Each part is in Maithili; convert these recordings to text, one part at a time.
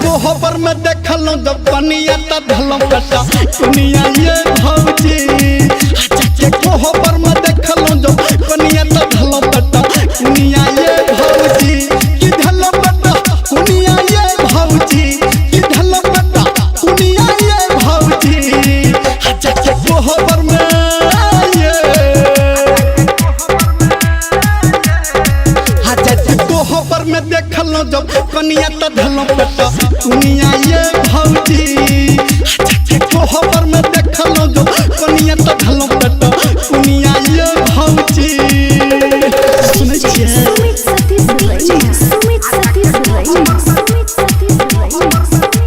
कोहबर में देखलौं जब कनिया त धलौं पटा कुनिया ये भौजी। जाके कोहबर में देखलौं जब कनिया त धलौं पटा कुनिया ये भौजी। की धलौं पटा कुनिया ये भौजी। की धलौं पटा कुनिया ये भौजी। जाके कोहबर में ये कोहबर में देखलौं जब कनिया त धलौं पटा कुनिया ये भौजी। कोहबर में देखलौं जब कनिया त धलौं पटा कुनिया ये भौजी। सुनै छियै? सुमित सतीश रैया, सुमित सतीश रैया, सुमित सतीश रैया, सुमित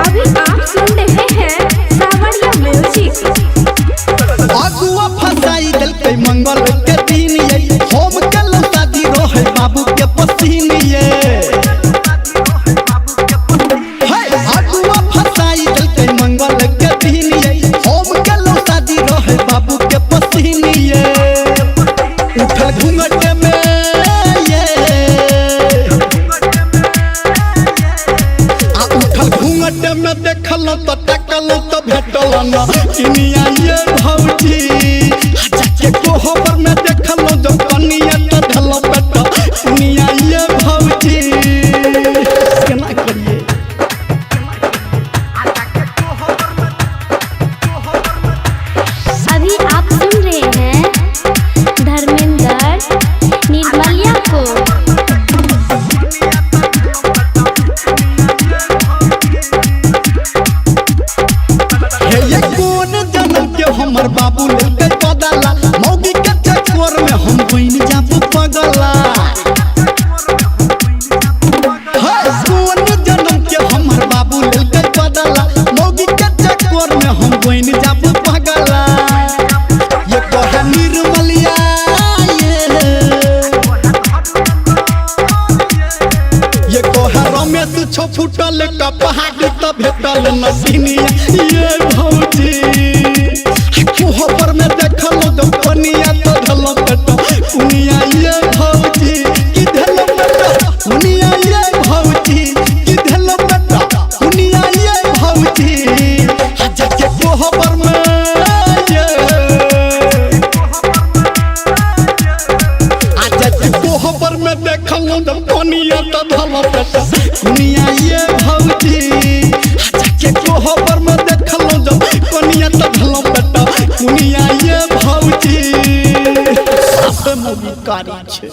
अभी आप सुन रहे हैं सावरिया म्यूजिक। अगुआ फसाई देलकै मंगल के दिन ये, हम केलौं शादी रहै बाबू के पसीन ये। हे अगुआ फसाई देलकै मंगल के दिन ये, हम केलौं शादी रहै बाबू के पसीन ये। उठल घूंघट में ये, आ उठल घूंघट में देखलौं त तकलौं त भेटल न किनिया ये भौजी। जाके कोहबर में देखलौं जब कनिया त धलौं पटा कुनिया ये भौजी। केना करिए? अभी आप सुन रहे हैं धर्मेंद्र निर्मलिया को। हे ये कोन जनम के हमर बाबू लेलकै बदला, मौगी के चक्कर में हम बनि जाबू पगला। हे कोन जनम के हमर बाबू लेलकै बदला, मौगी के चक्कर में हम बनि जाबू पगला। ये कहे निर्मलिया ये, ये कहे रमेश छो फुटल कपहाड़ त भेटल नसीनिया ये भौजी। कोहबर में देखलौं जब कनिया त धलौं पटा कुनिया ये भौजी। की धलौं पटा कुनिया ये भौजी। की धलौं पटा कुनिया ये भौजी। जाके कोहबर में ये, जाके कोहबर में देखलौं जब कनिया त धलौं पटा कुनिया ये भौजी। जाके कोहबर में देखलौं जब कनिया त धलौं पटा कुनिया ये भौजी। साफे मौगी कारी छै।